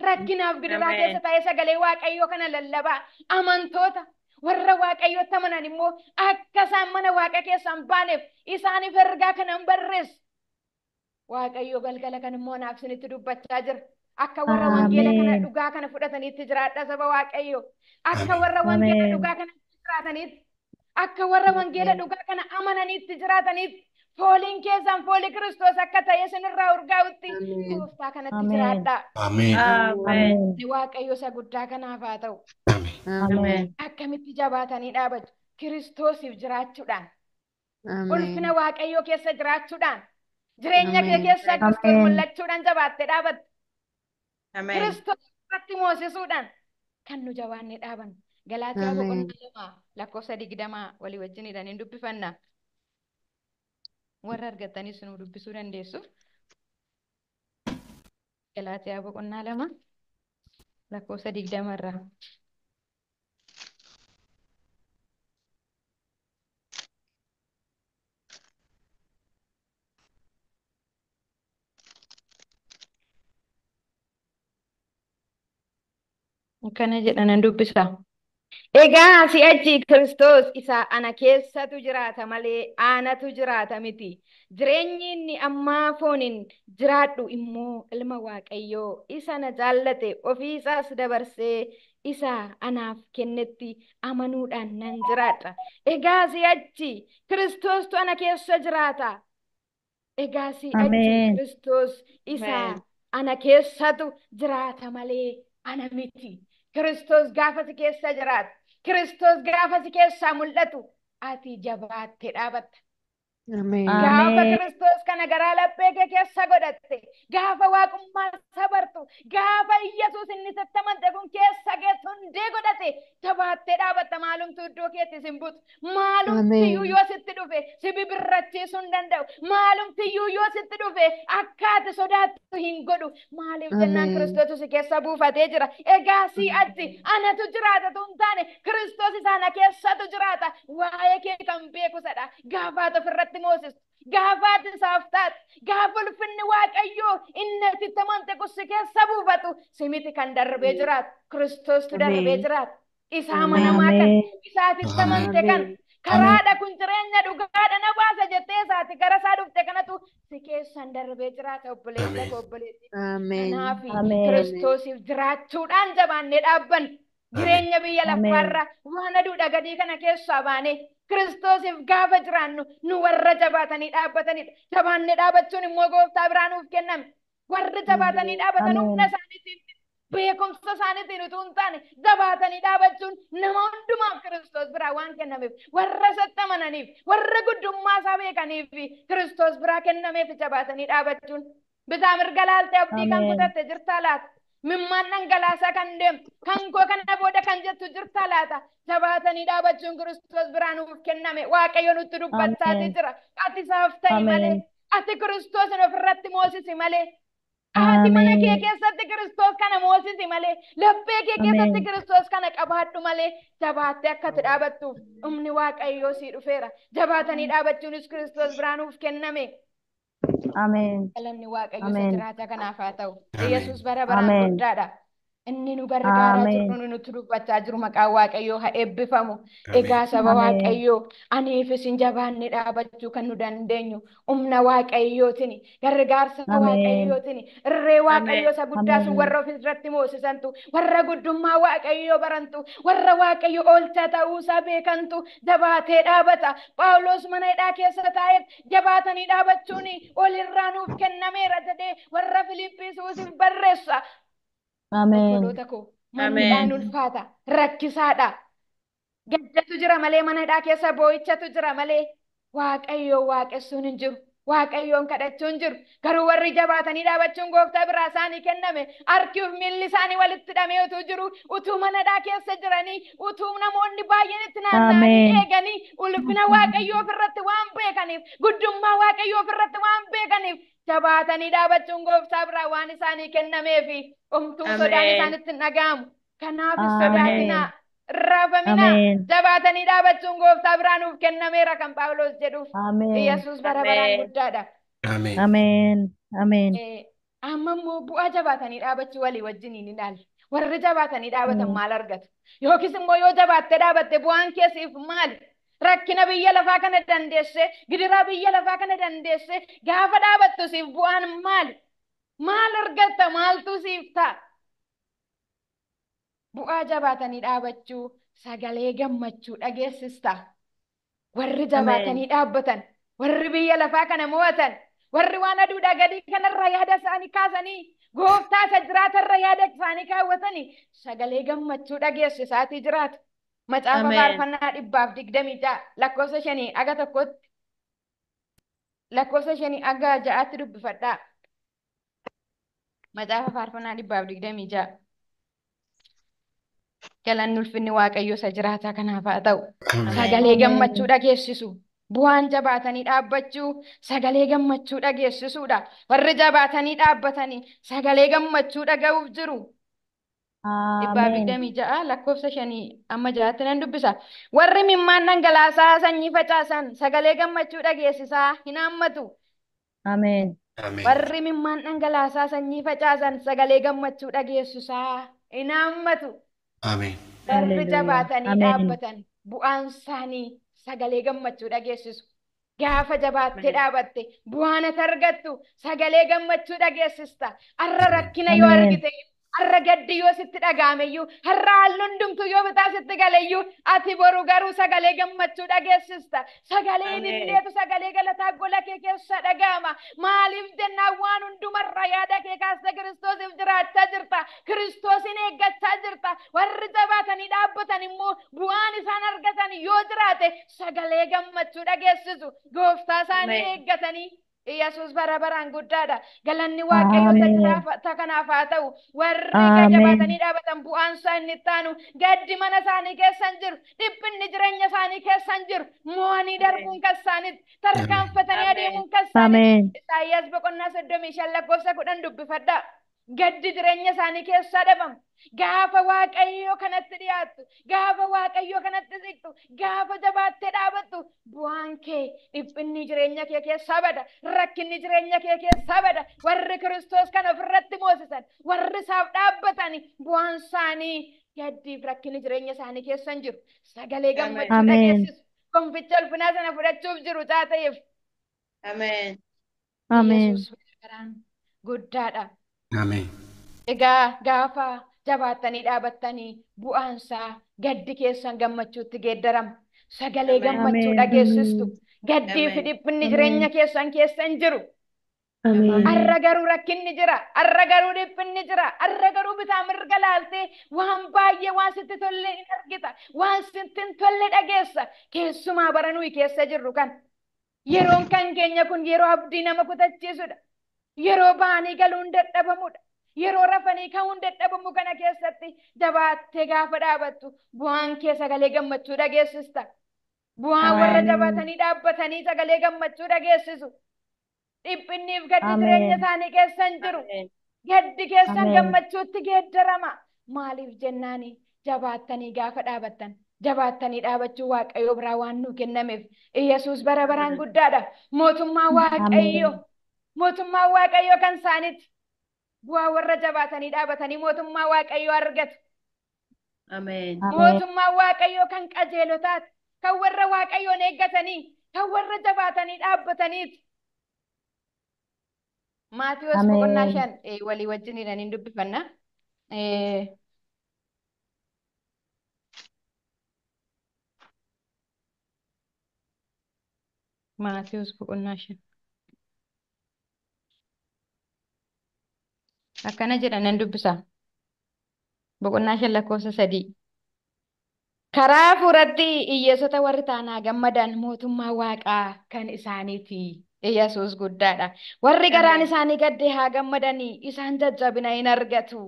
S2: Rakkinaaf gidiraa keessa ta'ee sagalee Waaqayyoo kana lallabaa amantoota warra Waaqayyootti amanan immoo akka isaan mana Waaqa keessaa hin baaneef isaaniif ergaa kana hin barreessu. Waaqayyo galgala kan immoo anaaf isinitti dubbachaa jira. Akka warra wangeela kana dhugaa kana fudhataniitti jiraadha saba Waaqayyo. Akka warra wangeela dhugaa kana jiraataniitti, akka warra wangeela dhugaa kana amananiitti jiraataniitti, Fooliin keessan foolii Kiristoos akka ta'e isinirraa urgaa'utti
S4: Ameen.
S2: gooftaa kanatti
S3: Ameen.
S2: jiraadhaa.
S5: Ameen.
S3: Ameen.
S2: Waaqayyo isa guddaa kanaaf haa ta'u.
S5: Ameen.
S4: Ameen.
S3: Ameen.
S2: Akkamitti jabaatanii dhaabatu? Kiristoosiif jiraachuudhaan, ulfina
S4: Ameen.
S2: Waaqayyoo keessa jiraachuudhaan, jireenya kee
S4: Ameen.
S2: keessa Kiristoos
S3: Ameen.
S2: mul'achuudhaan jabaattee dhaabattu.
S6: Ameen.
S2: Kiristoos irratti moosisuudhaan kan nu jabaannee dhaabannu. Galaatiyaa
S4: Ameen.
S2: boqonnaa 2 lakkoofsa 20 walii wajjiniidhaan hin dubbifanna. Warra argattanis nu dubbisuu dandeessu. Galaatiyaa boqonnaa 2 lakkoofsa 20 irraa. Akkana jedha nan dubbisa. Egaa si'achi Kiristoos isa ana keessatu jiraata malee anatu jiraata miti. Jireenyi inni ammaa fooniin jiraadhu immoo ilma Waaqayyoo isa na jaallate ofii isaas dabarsee isa anaaf kennetti amanuudhaan nan jiraadha. Egaa si'achi Kiristoostu ana keessa jiraata. Egaa si'achi
S3: Ameen.
S2: Kiristoos isa
S6: Ameen.
S2: ana keessatu jiraata malee ana miti. Kiristoos gaafa si keessa jiraatu, Kiristoos gaafa si keessaa mul'atu, ati jabaattee dhaabatta.
S4: Ameen.
S2: Gaafa
S3: Ameen.
S2: Kiristoos kana garaa laphee kee keessa godhatte, gaafa waaqummaa isa bartu, gaafa Iyyasuus inni sitti amante kun keessa keessa hundee godhate, jabaattee dhaabatta. Maalumtu iddoo keetti sin butu. Maalumtiyyuu
S4: Ameen.
S2: yoo sitti dhufe si bibirrachiisuu hin danda'u. Maalumtiyyuu yoo sitti dhufe akka ati sodaattu hin godhu. Maaliif jennaan
S4: Ameen.
S2: Kiristootu si keessa buufatee jira. Egaa si'achi anatu jiraata tu hin taane Kiristoos isa ana keessatu jiraata. Waa'ee kee kan beeku sadha. Gaafa ati ofirratti moosistu, gaafa ati isaaf taatu, gaafa ulfinni Waaqayyoo inni ati itti amante kun si keessa buufatu, si miti kan darbee jiraatu. Kiristoostu darbee
S4: Ameen.
S2: jiraata. Isa
S4: Ameen.
S2: amanamaa kan,
S3: Ameen.
S2: isa ati itti amante kan,
S4: Ameen.
S2: karaadha kun jireenya dhugaadha na baasa jettee isaati gara isaa dhufte kanatu si keessan darbee jiraata obboleessa
S5: Ameen.
S2: koo obboleettii.
S4: Ameen.
S2: Kanaaf
S3: Ameen.
S2: Kiristoosiif jiraachuudhaan jabaannee dhaabbannu.
S5: Ameen.
S2: Jireenya biyya
S3: Ameen.
S2: lafaarra waan aduudha gadii kana keessaa baanee Kiristoosiif gaafa jiraannu nu warra jabaatanii dhaabbatanidha. Jabaannee dhaabachuun immoo gooftaa biraa nuuf kenname. Warri jabaatanii dhaabatan humna
S3: Ameen.
S2: isaaniitiin beekumsa isaaniitiin utuu hin taane jabaatanii dhaabachuun nama hundumaaf Kiristoos biraa waan kennameef warra isatti amananiif warra guddummaa isaa beekaniif Kiristoos biraa kennameef jabaatanii dhaabachuun bitaa mirga laaltee abdii kan
S3: Ameen.
S2: kutatte jirtaa laata? Mimmaan dhangalaasaa kan deemtu kan koo kana booda kan jettu jirtaa laata? Jabaatanii dhaabachuun Kiristoos biraa nuuf kenname. Waaqayyo nutti dubbachaatii
S3: Ameen.
S2: jira. Ati isaaf ta'i malee,
S3: Ameen.
S2: ati Kiristoosin ofirratti moosisi malee. Ati mana kee
S3: Ameen.
S2: keessatti Kiristoos kana moosisi malee, laphee kee keessatti
S3: Ameen.
S2: Kiristoos kana qabaadhu malee, jabaattee akka ati dhaabattuuf humni Waaqayyoo sii dhufeera. Jabaatanii dhaabachuunis Kiristoos biraa nuuf kenname.
S3: Ameen.
S2: Galanni Waaqayyo isa
S3: Ameen.
S2: jiraata kanaaf haa ta'u.
S5: Ameen.
S2: Yesuus bara baraan
S3: Ameen.
S2: guddaadha. Inni nu gargaaraa jiru,
S3: Ameen.
S2: nu nutti dubbachaa jiru maqaan Waaqayyoo haa eebbifamu.
S5: Ameen.
S2: Egaa saba
S3: Ameen.
S2: Waaqayyoo aniif isin jabaannee dhaabachuu kan nu dandeenyu humna Waaqayyootiin, gargaarsa
S3: Ameen.
S2: Waaqayyootiin, irree Waaqayyoo isa guddaa sun
S3: Ameen.
S2: warra ofirratti moosisantu, warra guddummaa Waaqayyoo barantu, warra Waaqayyo oolchaa ta'uusaa beekantu jabaatee dhaabata. Phaawulos mana hidhaa keessa taa'eef jabaatanii dhaabachuun olirraa nuuf kennameera jedhee warra Filiphisiisiif barreessa.
S3: Ameen.
S2: Obboloota koo manni hidhaan
S6: Ameen.
S2: ulfaata, rakkisaadha. Gaddatu jira malee mana hidhaa keessa boo'ichatu jira malee Waaqayyoon waaqessuun hin jiru. Waaqayyoon kadhachuun hin jiru. Garuu warri jabaatanii dhaabachuun gooftaa biraa isaanii kenname harkiif miilli isaanii walitti hidhamee utuu jiru utuu mana hidhaa keessa jiranii utuu namoonni baay'een itti naanna'anii
S3: Ameen.
S2: eeganii ulfina Waaqayyoo ofirratti waan beekaniif guddummaa Waaqayyoo ofirratti waan beekaniif jabaatanii dhaabachuun gooftaa biraa waan isaanii kennameefi homtuu sodaan
S6: Ameen.
S2: isaanitti hin dhaga'amu. Kanaaf hin
S3: Ameen.
S2: sodaatinaa. Raafaminaa
S3: Ameen.
S2: jabaatanii dhaabachuun gooftaa biraa nuuf kennameera kan Phaawulos jedhuuf.
S3: Ameen.
S2: Yesuus bara baraan
S6: Ameen.
S2: guddaadha.
S5: Ameen.
S3: Ameen. Ameen.
S2: Amma immoo bu'aa jabaatanii dhaabachuu walii wajjin hin ilaalle. Warri jabaatanii dhaabatan
S3: Ameen.
S2: maal argatu? Yookiis immoo yoo jabaattee dhaabatte bu'aan keessiif maali? Rakkina biyya lafaa kana dandeesse, gidiraa biyya lafaa kana dandeesse, gaafa dhaabattu siif bu'aan maali? Maal argatta? Maaltu siif ta'a? Bu'aa jabaatanii dhaabachuu sagalee gammachuu dhageessista. Warri
S6: Ameen.
S2: jabaatanii dhaabbatan Warri biyya lafaa kana mo'atan, warri waan aduudhaa gadii kanarra yaada isaanii kaasanii, gooftaa isa jiraatarra yaada isaanii kaawwatanii, sagalee gammachuu dhageessisaatii jiraatu. Macaafa
S4: Ameen.
S2: faarfannaa 126 lakkoofsa 5 aga 1tti lakkoofsa 5 aga 6tti dubbifadhaa. Macaafa faarfannaa 126. Galanni ulfinni Waaqayyo isa jiraataa kanaaf haa ta'u.
S5: Ameen.
S2: Sagalee
S3: Ameen.
S2: gammachuu dhageessisu. Bu'aan jabaatanii dhaabbachuu sagalee gammachuu dhageessisuudha. Warri jabaatanii dhaabbatanii sagalee gammachuu dhaga'uuf jiru. Dhibbaaf
S3: Ameen.
S2: 26 lakkoofsa 5 amma 6tti nan dubbisa. Warri mimmaan dhangalaasaa sanyii facaasan sagalee gammachuu dhageessisaa hin haammatu.
S3: Ameen.
S5: Ameen.
S2: Warri mimmaan dhangalaasaa sanyii facaasan sagalee gammachuu dhageessisaa hin haammatu.
S5: Ameen.
S2: Warri
S3: Hallelujah.
S2: jabaatanii
S3: Ameen.
S2: dhaabbatan bu'aan isaanii sagalee gammachuu dhageessisu. Gaafa jabaattee
S4: Ameen.
S2: dhaabatte bu'aan ati argattu sagalee gammachuu dhageessista. Har'a rakkina yoo
S3: Ameen.
S2: argite iyyuu, har'a gaddi yoo sitti dhaga'ame iyyuu, har'a haalli hundumtuu yoo bitaa sitti gale iyyuu, ati boru garuu sagalee gammachuu dhageessista. Sagalee
S4: Ameen.
S2: ililleetu sagalee galataa gola kee keessa dhaga'ama. Maaliif jennaan waan hundumarra yaada kee kaasta Kiristoosiif jiraachaa jirta. Kiristoosin eeggachaa jirta. Warri jabaatanii dhaabbatan immoo bu'aan isaan argatan yoo jiraate sagalee gammachuu dhageessisu. Gooftaa isaanii
S4: Ameen.
S2: eeggatanii Yesuus bara baraan guddaadha. Galanni Waaqayyo isa
S3: Ameen.
S2: jiraata kanaaf haa ta'u. Warri
S3: Ameen.
S2: jabaatanii dhaabatan bu'aan isaa inni itti aanu gaddi mana isaanii keessa hin jiru. Dhiphinni jireenya isaanii keessa hin jiru. Mo'anii
S4: Ameen.
S2: darbuun kan isaaniitti.
S5: Ameen.
S2: Tarkaanfatanii
S4: Ameen.
S2: adeemuun kan isaaniitti.
S3: Ameen.
S2: Isaayyaas boqonnaa 35 lakkoofsa 10 dubbifadhaa. Gaddi jireenya isaanii keessaa dhabama. Gaafa Waaqayyoo kanatti dhiyaattu, gaafa Waaqayyoo kanatti siqtu, gaafa jabaattee dhaabattu, bu'aan kee dhiphinni jireenya kee keessaa bada, rakkinni jireenya kee keessaa bada. Warri Kiristoos kana ofirratti moosisan, warri isaaf dhaabbatan, bu'aan isaanii gaddiif rakkinni jireenya isaanii keessa hin jiru. Sagalee
S4: Ameen.
S2: gammachuu
S3: Ameen.
S2: dhageessisu. Gonficha ulfinaa sana fudhachuuf jiru taateef.
S4: Ameen.
S3: Ameen.
S2: Yesuus baraan guddaadha.
S5: Ameen.
S2: Egaa gaafa jabaattanii dhaabattanii bu'aansaa gaddi keessan gammachuutti geeddarama. Sagalee
S4: Ameen.
S2: gammachuu
S3: Ameen.
S2: dhageessistu. Gaddii fi
S4: Ameen.
S2: dhiphinni jireenya
S3: Ameen.
S2: keessan keessa hin jiru.
S4: Ameen.
S2: Har'a garuu rakkinni jira. Har'a garuu dhiphinni jira. Har'a garuu bitaa mirga laaltee waan baay'ee waan sitti tolle hin argita. Waan sitti hin tolle dhageessa. Keessumaa bara nuyi keessa jirru kan. Yeroon kan keenya kun yeroo abdii nama kutachiisudha. Yeroo ba'anii galuun dadhabamudha. Yeroo rafanii ka'uun dadhabamu kana keessatti jabaattee gaafa dhaabattu bu'aan kee sagalee gammachuu dhageessista. Bu'aan warra
S3: Ameen.
S2: jabaatanii dhaabbatanii sagalee gammachuu dhageessisu. Dhiphinniif gaddi jireenya
S3: Ameen.
S2: isaanii keessa hin jiru.
S4: Ameen.
S2: Gaddi keessan
S3: Ameen.
S2: gammachuutti geeddarama. Maaliif jennaani jabaattanii gaafa dhaabattan jabaattanii dhaabachuu Waaqayyoo biraa waan nuu kennameef Yesuus bara baraan
S4: Ameen.
S2: guddaadha. Mootummaa Waaqayyoo
S3: Ameen.
S2: mootummaa Waaqayyoo kan isaaniiti. Bu'aa warra jabaatanii dhaabatanii mootummaa Waaqayyoo argatu.
S4: Ameen.
S3: Ameen.
S2: Mootummaa Waaqayyoo kan qajeelotaati. Kan warra Waaqayyoon eeggatanii, kan warra jabaatanii dhaabbataniiti. Maatiyoos boqonnaa
S3: Ameen.
S2: 5 walii wajjin hin dubbifanna. Maatiyoos boqonnaa 5. Akkana jedha nan dubbisa. Boqonnaa 5 lakkoofsa 3. Karaa hafuuratti hiyyeessota warri taanaa gammadan mootummaa waaqaa kan isaaniiti. Yesuus guddaadha. Warri garaan
S4: Ameen.
S2: isaanii gadde haa gammadanii isaan jajjabina hin argatu.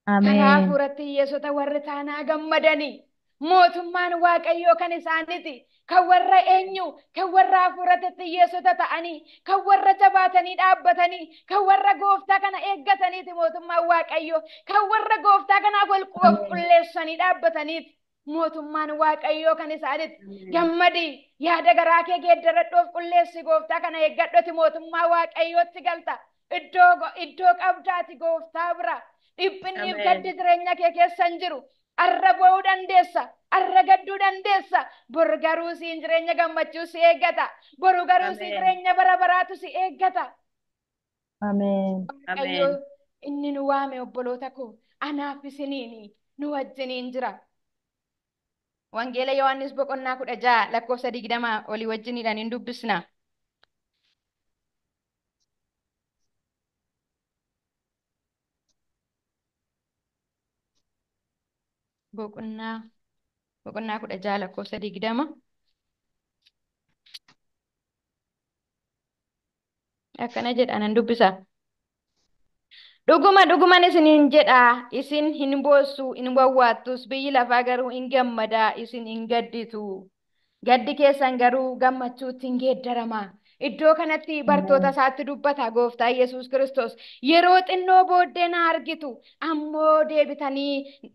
S2: Karaa
S3: Ameen.
S2: hafuuratti hiyyeessota warri taanaa gammadanii mootummaan Waaqayyoo kan isaaniiti. Kan warra eenyu, kan warra hafuuratti hiyyeessota ta'anii, kan warra jabaatanii dhaabbatanii, kan warra gooftaa kana eeggataniiti mootummaan Waaqayyoo, kan warra gooftaa kanaaf of
S3: Ameen.
S2: qulleessanii dhaabbataniiti. Mootummaan Waaqayyoo kan isaaniiti.
S4: Ameen.
S2: Gammadi yaada garaa kee geeddaradhu of qulleessi gooftaa kana eeggadhuti mootummaa Waaqayyootti galta. Iddoo qabdaati gooftaa bira. Dhiphinniif
S4: Ameen.
S2: gaddi jireenya kee keessa hin jiru. Arra boo'uu dandeessa. Arra gadduu dandeessa. Boru garuu siin jireenya gammachuu si eeggata. Boru garuu si
S4: Ameen.
S2: jireenya bara baraatu si eeggata.
S3: Ameen.
S2: Waaqayyo
S4: Ameen.
S2: inni nu waame obboloota koo anaaf isiniini nu wajjiniin jira. Wangeela Yohaannis boqonnaa 16 lakkoofsa 20 olii wajjiniidhaan hin dubbisna. Boqonnaa 16 lakkoofsa 20. Akkana jedha nan dubbisa. Dhuguma dhuguman isiniin jedha, isin hin boossu hin wawwaattus, biyyi lafaa garuu hin gammadaa, isin hin gadditu. Gaddi keessan garuu gammachuutti hin geeddarama. Iddoo kanatti bartoota isaatti dubbata gooftaa Yesuus Kiristoos. Yeroo xinnoo booddee na argitu, ammoo deebitanii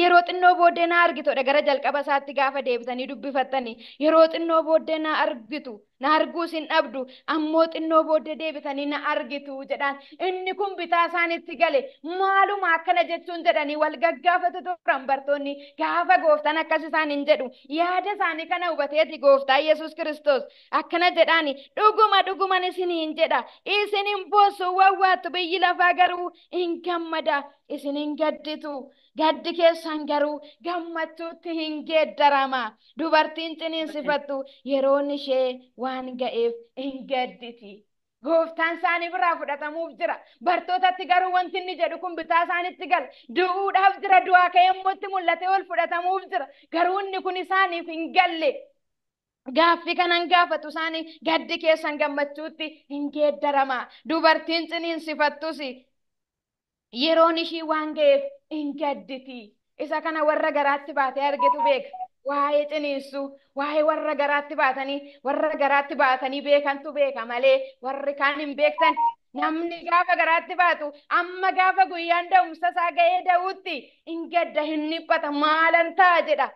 S2: yeroo xinnoo booddee na argitudha. Gara jalqaba isaatti gaafa deebitanii dubbifattanii yeroo xinnoo booddee na argitu, na arguus hin dhabdu, ammoo xinnoo booddee deebitanii na argitu jedhaan. Inni kun bitaa isaanitti gale. Maaluma akkana jechuun jedhanii wal gaggaafatu turan bartoonni gaafa gooftaan akkas isaan hin jedhu. Yaada isaanii kana hubateeti gooftaa Yesuus Kiristoos akkana jedhaani, dhuguma dhuguman isiniin jedha, isin hin boossu wawwaattu, biyyi lafaa garuu hin gammada, isin hin gadditu. Gaddi keessan garuu gammachuutti hin geeddarama. Dubartiin ciniinsifattu yeroon ishee waan ga'eef hin gadditi. Gooftaan isaanii biraa fudhatamuuf jira. Bartootatti garuu wanti inni jedhu kun bitaa isaanitti gala. Du'uudhaaf jira, du'aa ka'ee immoo itti mul'atee ol fudhatamuuf jira. Garuu inni kun isaaniif hin galle. Gaaffii kanan gaafatu isaanii gaddi keessan gammachuutti hin geeddarama. Dubartiin ciniinsifattus yeroon ishii waan ga'eef hin gadditi. Isa kana warra garaatti baatee argetu beeka. Waa'ee ciniinsuu, waa'ee warra garaatti baatanii, warra garaatti baatanii beekantu beeka malee warri kaan hin beektan. Namni gaafa garaatti baatu amma gaafa guyyaan da'umsa isaa ga'ee da'uutti hin gadda, hin dhiphata, maalan ta'a jedha.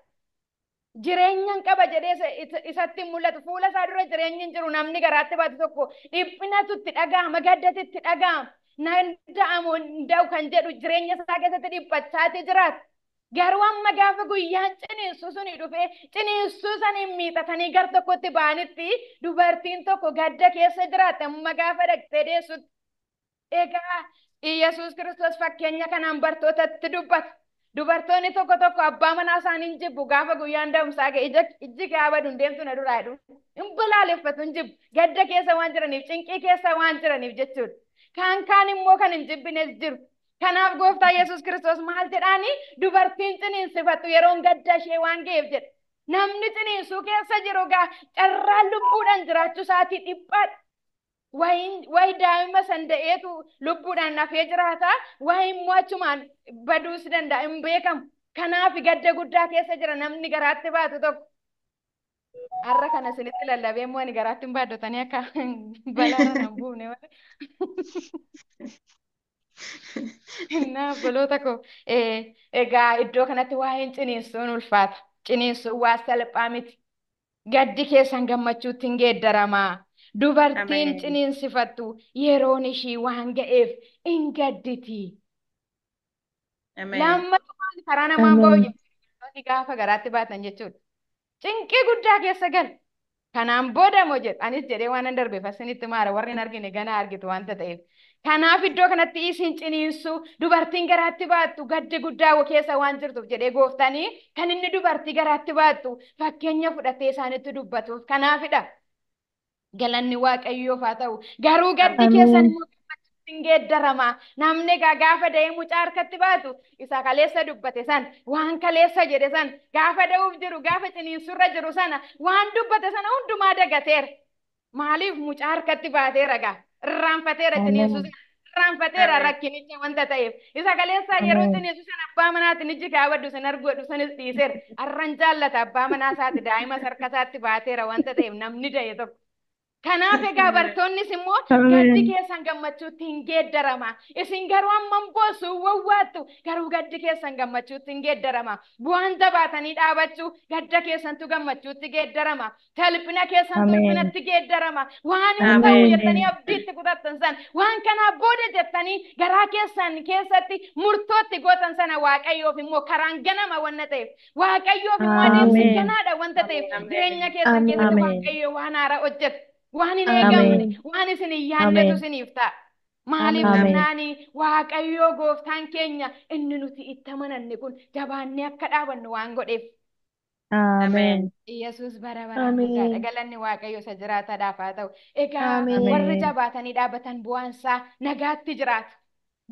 S2: Jireenyan qaba jedhee isatti mul'atu. Fuula isaa dura jireenyi hin jiru. Namni garaatti baatu tokko dhiphinatu itti dhaga'ama, gaddatu itti dhaga'ama. Nan da'amu hin da'u kan jedhu jireenya isaa keessatti dhiphachaati jiraata. Garuu amma gaafa guyyaan ciniinsuu suni dhufee ciniinsuu saniin miixatanii gar tokkotti ba'anitti dubartiin tokko gadda keessa jiraatte amma gaafa dhaqxee deessutti. Egaa Iyyasuus Kiristoos fakkeenya kanaan bartootatti dubbata. Dubartoonni tokko tokko abbaa manaa isaanii hin jibbu gaafa guyyaan da'umsaa ga'e ijji kee haa badu hin deemtu na duraa jedhu. Hin balaaleffatu hin jibbu. Gadda keessa waan jiraniif, cinqii keessa waan jiraniif jechuudha. Kaan kaan immoo kan hin jibbines jiru. Kanaaf gooftaa Yesuus Kiristoos maal jedhaani? Dubartiin ciniinsifattu yeroon gadda ishee waan ga'eef jedha. Namni ciniinsuu keessa jiru gaa carraan lubbuudhaan jiraachuu isaatii dhiphaadha. Wayi daa'ima san da'eetu lubbuudhaan hafee jiraata. Wayi immoo achumaan baduus danda'a hin beekamu. Kanaaf gadda guddaa keessa jira namni garaatti baatu tokko. Har'a kana isinitti lallabee immoo ani garaatti hin baaddotanii akka balaarra hin buufne malee. Innaa obboloota koo egaa iddoo kanatti waa'een ciniinsuun ulfaata. Ciniinsuun waa salphaa miti. Gaddi keessan gammachuutti hin geeddaramaa. Dubartiin ciniinsifattu yeroon ishii waan ga'eef hin gadditi. Lammaffaan karaa namaan ba'u jechuudha. Gaafa garaatti baatan jechuudha. Cinqii guddaa keessa gal. Kanaan booda moo jedhu anis jedhee waan hin darbeef asinitti maara warri hin argine ganaa argitu waanta ta'eef. Kanaaf iddoo kanatti isin ciniinsuu dubartiin garaatti baattu gaddi guddaa keessa waan jirtuuf jedhee gooftanii kan inni dubartii garaatti baattu fakkeenya fudhatee isaanitti dubbatuuf kanaafidha. Galanni Waaqayyoof haa ta'u. Garuu gaddi keessan immoo gammachuutti hin geeddarama. Namni egaa gaafa da'ee mucaa harkatti baatu isa kaleessa dubbate san, waan kaleessa jedhe san, gaafa da'uuf jiru, gaafa ciniinsurra jiru sana, waan dubbate sana hundumaa dagateera. Maaliif mucaa harkatti baateera gaa? Irraanfateera ciniinsuu sana. Irraanfateera rakkinicha wanta ta'eef. Isa kaleessa yeroo ciniinsuu sana abbaa manaatiin ijji kaawwadhu san arguudhu sanis dhiiseera. Har'an jaallata abbaa manaa isaati daa'ima harka isaatti baateera wanta ta'eef namni da'e tokko. Kanaaf egaa bartoonnis immoo gaddi keessan gammachuutti hin geeddarama. Isin garuu amman boossu wawwaattu garuu gaddi keessan gammachuutti hin geeddarama. Bu'aan jabaatanii dhaabachuu gadda keessantu gammachuutti geeddarama. Salphina keessantu ulfinatti geeddarama. Waan hin ta'u jettanii abdiitti kutattan san waan kanaa booda jettanii garaa keessan keessatti murtootti gootan sana Waaqayyoof immoo karaan ganama wanta ta'eef Waaqayyoof immoo adeemsi ganaadha wanta ta'eef jireenya keessan keessatti Waaqayyo waan haaraa hojjeta. Waan hin eegamne, waan isin hin yaadnetu isiniif ta'a. Maaliif jennaani Waaqayyoo gooftaan keenya inni nuti itti amananne kun jabaannee akka dhaabannu waan godheef.
S3: Ameen.
S2: Yesuus bara baraan guddaadha.
S4: Ameen.
S2: Galanni Waaqayyo isa jiraataadhaaf haa ta'u. Egaa
S4: Ameen.
S2: warri
S3: Ameen.
S2: jabaatanii dhaabatan bu'aansaa nagaatti jiraatu.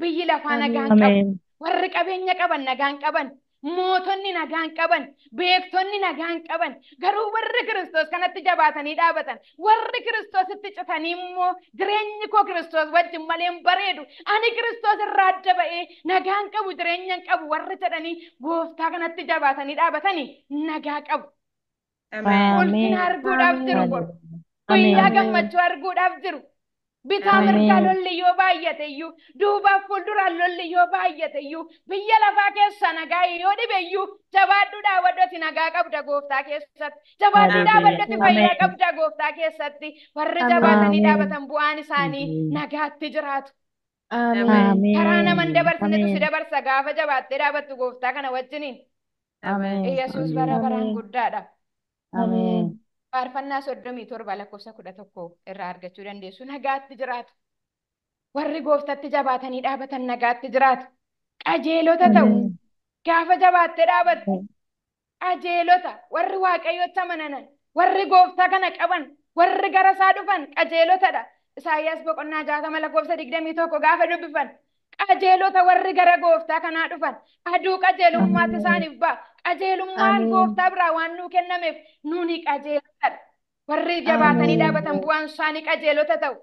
S2: Biyyi lafaa nagaan qabu.
S3: Ameen.
S2: Warri qabeenya qaban nagaan qaban. Mootonni nagaan qaban. Beektonni nagaan qaban. Garuu warri Kiristoos kanatti jabaatanii dhaabatan. Warri Kiristoositti citanii immoo jireenyi koo Kiristoos wajjin malee hin bareedu. Ani Kiristoos irraa adda ba'ee nagaan qabu jireenya hin qabu warri jedhanii gooftaa kanatti jabaatanii dhaabatanii nagaa qabu.
S4: Ameen.
S2: Ulfina
S3: Ameen.
S2: arguudhaaf jiru boru.
S3: Ameen.
S2: Guyyaa
S4: Ameen.
S2: gammachuu arguudhaaf jiru. Bitaa mirgaa
S3: Ameen.
S2: lolli yoo baay'ate iyyuu, duubaaf fuulduraan lolli yoo baay'ate iyyuu, biyya lafaa keessa nagaa yoo dhibe iyyuu, jabaadhu dhaabadhu nagaa qabda gooftaa keessatti. Jabaadhu
S4: Ameen.
S2: dhaabadhu fayyaa
S3: Ameen.
S2: qabda gooftaa keessatti. Warri jabaatanii
S3: Ameen.
S2: dhaabatan bu'aan isaanii nagaatti jiraatu.
S4: Ameen.
S2: Karaa nama hin
S3: Ameen.
S2: dabarsinetu si
S3: Ameen.
S2: dabarsa gaafa jabaattee dhaabattu gooftaa kana wajjiniin.
S4: Ameen.
S2: Yesuus bara baraan
S4: Ameen.
S2: guddaadha.
S3: Ameen.
S2: Faarfannaa 37 lakkoofsa 11 irraa argachuu dandeessu. Nagaatti jiraatu. Warri gooftatti jabaatanii dhaabatan nagaatti jiraatu. Qajeelota ta'u.
S3: Ameen.
S2: Gaafa jabaattee dhaabattu qajeelota warri waaqayyotti amananan warri gooftaa kana qaban warri gara isaa dhufan qajeelotadha. Isaayyaas boqonnaa 60 lakkoofsa 21 gaafa dubbifan qajeelota warri gara gooftaa kanaa dhufan aduu qajeelummaatti isaaniif ba'a. Qajeelummaan
S4: Ameen.
S2: gooftaa biraa waan nuu kennameef nuni qajeelotadha. Warri jabaatanii
S4: Ameen.
S2: dhaabatan bu'aan isaanii qajeelota ta'u.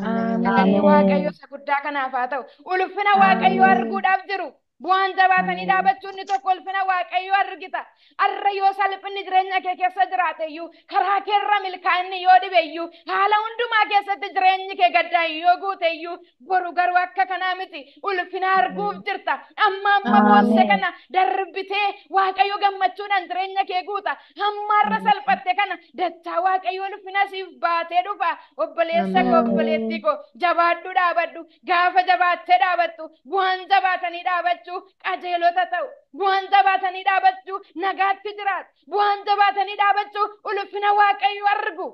S4: Ameen.
S2: Galanni Waaqayyo
S3: Ameen.
S2: isa guddaa kanaaf haa ta'u. Ulfina Waaqayyoo
S4: Ameen.
S2: arguudhaaf jiru. Bu'aan jabaatanii dhaabachuun inni tokko ulfina Waaqayyoo argita. Arra yoo salphinni jireenya kee keessa jiraate iyyuu, karaa keerra milkaa'inni yoo dhibe iyyuu, haala hundumaa keessatti jireenyi kee gaddaan yoo guute iyyuu, boru garuu akka kanaa miti. Ulfina arguuf jirta. Amma amma boosse
S3: Ameen.
S2: kana darbitee Waaqayyo gammachuudhaan jireenya kee guuta. Hamma har'a salphatte kana dachaa Waaqayyo ulfina siif baatee dhufa. Obboleessa koo obboleettii koo jabaadhu dhaabadhu. Gaafa jabaattee dhaabattu bu'aan jabaatanii dhaabachuu qajeelota ta'u. Bu'aan jabaatanii dhaabachuu nagaatti jiraatu. Bu'aan jabaatanii dhaabachuu ulfina Waaqayyo argu.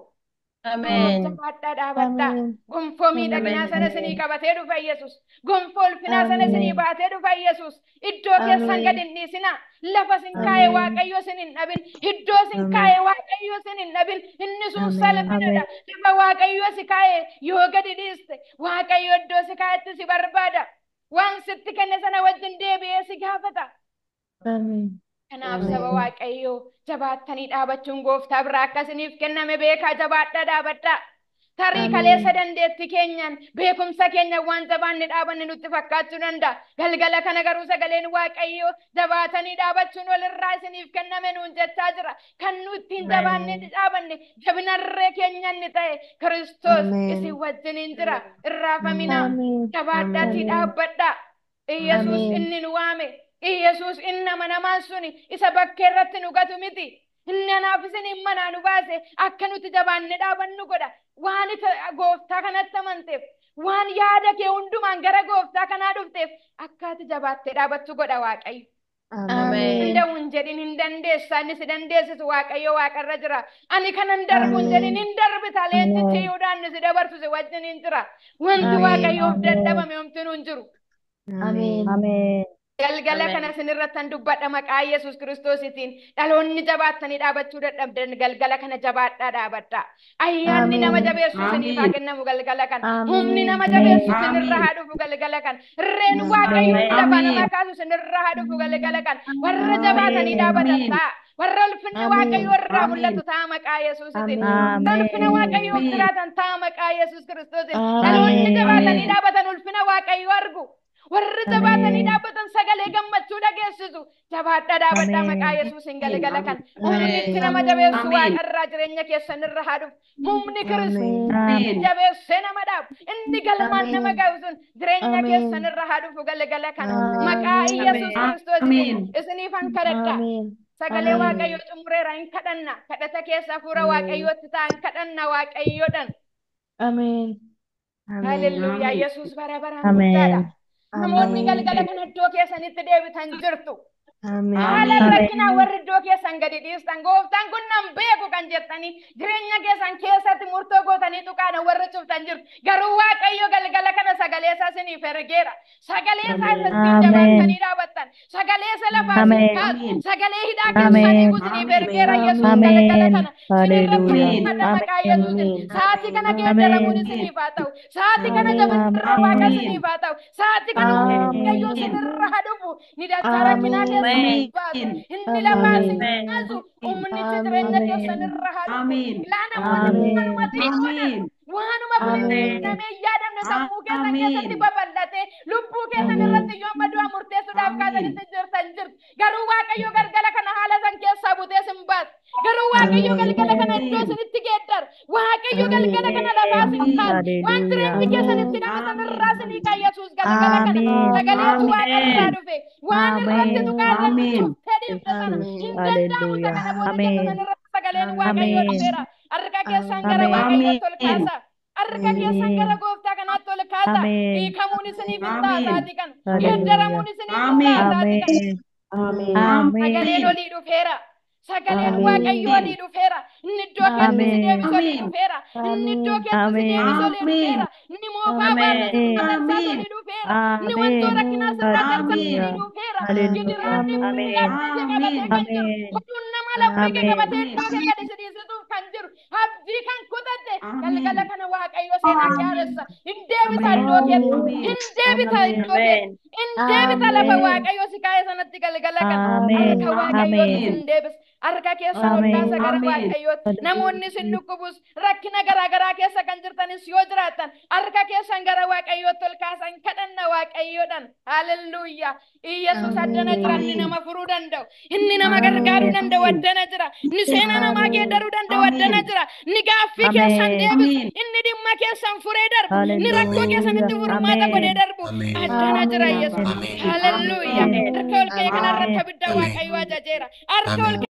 S4: Ameen.
S2: Jabaadhaa dhaabadhaa.
S4: Ameen.
S2: Gonfoo miidhaginaa sana isinii qabatee dhufa Yesuus. Gonfoo ulfinaa sana isinii baatee dhufa Yesuus. Iddoo keessan gad hin dhiisinaa. Lafa isin kaa'e Waaqayyo isin hin dhabin. Iddoo isin kaa'e Waaqayyo isin hin dhabin. Inni sun salphinadha. Lafa Waaqayyo si kaa'e yoo gadi dhiiste Waaqayyo iddoo si kaa'etti si barbaada. Waan sitti kenne sana wajjin deebi'ee si gaafata. Kanaaf saba Waaqayyoo jabaattanii dhaabachuun gooftaa biraa akka isiniif kenname beekaa jabaadhaa dhaabadhaa. Tarii kaleessa dandeettii keenyaan beekumsa keenyaan waan jabaanne dhaabanne nutti fakkaachuu danda'a. Galgala kana garuu sagaleen Waaqayyoo jabaatanii dhaabachuun walirraa isiniif kenname nuun jechaa jira. Kan nu ittiin jabaanne dhaabanne jabinarree keenyaan ni ta'e Kiristoos isin wajjiniin jira. Irraafaminaa jabaadhaatii dhaabbadhaa. Iyyasuus inni nu waame. Iyyasuus inni amanamaan suni isa bakkee irratti nu gatu miti. Inni anaaf isin manaa nu baase akka nuti jabaanne dhaabannu godha. Waan gooftaa kanatti amanteef, waan yaada kee hundumaan gara gooftaa kanaa dhufteef akka ati jabaattee dhaabattu godha Waaqayyo. Danda'u hin jedhin hin dandeessa inni si dandeessisu Waaqayyo waaqarra jira. Ani kanan darbu hin jedhin hin darbita leencichi Yihuudaan inni si dabarsu si wajjin hin jira. Wanti Waaqayyoof dadhabame homtinuu hin jiru.
S3: Ameen.
S2: Galgala kana isinirrattan dubbadha maqaa Yesuus Kiristoositiin. Dhaloonni jabaattanii dhaabachuu dadhabdan galgala kana jabaadhaa dhaabadhaa. Ayyaanni nama jabeessu isiniif haa kennamu galgala kana. Humni nama jabeessu isinirra haa dhufu galgala kana. Irreen Waaqayyo lafa nama kaasu isinirra haa dhufu galgala kana. Warra jabaatanii dhaabatan ta'a. Warra ulfinni Waaqayyo irraa mul'atu ta'a maqaa Yesuusitiin. Warra ulfina Waaqayyoof jiraatan ta'a maqaa Yesuus Kiristoosiin. Dhaloonni jabaatanii dhaabatan ulfina Waaqayyo argu. Warri jabaatanii dhaabbatan sagalee gammachuu dhageessisu. Jabaadhaa dhaabadhaa maqaa Yesuusiin galgala kana. Humni itti nama jabeessu waaqarraa jireenya keessan irra haa dhufu. Humni Kiristoos jabeessee nama dhaabu. Inni galmaan nama ga'u sun jireenya keessan irra haa dhufu galgala kana. Maqaa Yesuus Kiristoosiin isiniifan kadhadha. Sagalee Waaqayyoo xumureera hin kadhanna. Kadhata keessa hafuura Waaqayyootti ta'a hin kadhanna Waaqayyoodhaan.
S4: Ameen.
S2: Haleluuyaa. Yesuus bara baraan guddaadha. Namoonni galgala kana iddoo keessanitti deebitan jirtu. Haala rakkinaa warri iddoo keessan gadi dhiistan gooftaan kun nan beeku kan jettanii jireenya keessan keessatti murtoo gootanii tuqaana warri cuftan jirtu. Garuu Waaqayyo galgala kana sagalee isaa isiniif ergeera. Sagalee isaa isatti jabaattanii dhaabattan. Sagalee isa lafaa isin
S3: Ameen.
S2: kaasu. Sagalee hidhaa keessanii
S3: Ameen.
S2: isiniif ergeera Yesuus galgala
S3: Ameen.
S2: kana. Isin irratti
S3: Haleluuyaa.
S2: dubbadha maqaa
S3: Ameen.
S2: Yesuusin. Sa'aatii kana geeddaramuun
S3: Ameen.
S2: isiniif haa ta'u. Sa'aatii kana jabinarra Waaqa isiniif haa ta'u. Sa'aatii kana Waaqayyo isinirra haa dhufu. Ni dachaa rakkinaa keessa isin baasu. Inni lafaa isin kaasu. Humnichi jireenya keessanirra haa dhufu. Ilaa namoonni waanuma xiqqoodhaan waanuma kun hin namee yaadamne sammuu keessan keessatti babal'ate lubbuu keessan irratti yoo amma du'a murteessuudhaaf kaasanitti jirtan jirtu. Garuu Waaqayyo galgala kana haala san keessaa butee isin baasa. Garuu Waaqayyo galgala kana iddoo isinitti geeddara. Waaqayyo galgala kana lafaa isin kaasa. Waan jireenyi keessan itti dhame sanirraa isinii ka'a Yesuus galgala kana. Sagaleetu Waaqa irraa dhufe. Waan irratti tuqaatan cuftee dhiifte sana hin danda'amu isa kana booda jettu sanirratti sagaleen Waaqayyoo dhufeera. Harka keessan gara Waaqayyootti ol kaasa. Harka keessan gara gooftaa kanaatti ol kaasa. Hiikamuun isiniif hin ta'a sa'aatii kana. Geeddaramuun isiniif hin ta'a sa'aatii kana. Sagaleen olii dhufeera. Sagaleen Waaqayyoo olii dhufeera. Inni iddoo keetti si deebisu olii dhufeera. Inni iddoo keetti si deebisu olii dhufeera. Inni moofaa baarra sirra tarsaas olii dhufeera. Inni wantoo rakkinaa sirra tarsaas olii dhufeera. Gidiraan dhibbi laphee kee qabatee kan jiru. Oduun nama laphee kee qabatee iddoo kee gadi si dhiisisuuf kan jiru. Abdii kan kutatte galgala kana Waaqayyo seenaa kee haaressa. Hin deebita iddoo keetti. Hin deebita iddoo keetti. Hin deebita lafa Waaqayyo si kaa'e sanatti galgala kana. Harka Waaqayyootu sin deebisa. Harka keessan ol kaasa gara Waaqayyootti. Namoonni sin dhukkubus rakkina garaa garaa keessa kan jirtanis yoo jiraattan harka keessan gara Waaqayyootti ol kaasan kadhanna Waaqayyoodhaan. Haalelluuyaa. Iyyasuus addana jira inni nama furuu danda'u. Inni nama gargaaruu danda'u addana jira. Inni seenaa namaa geeddaruu danda'u addana jira. Inni gaaffii keessan deebisu. Inni dhimma keessan furee darbu. Inni rakkoo keessanitti furmaata godhee darbu. Addana jira Iyyasuus. Haalelluuyaa. Harka ol ka'e kanarratti abidda Waaqayyoo ajajeera. Harka ol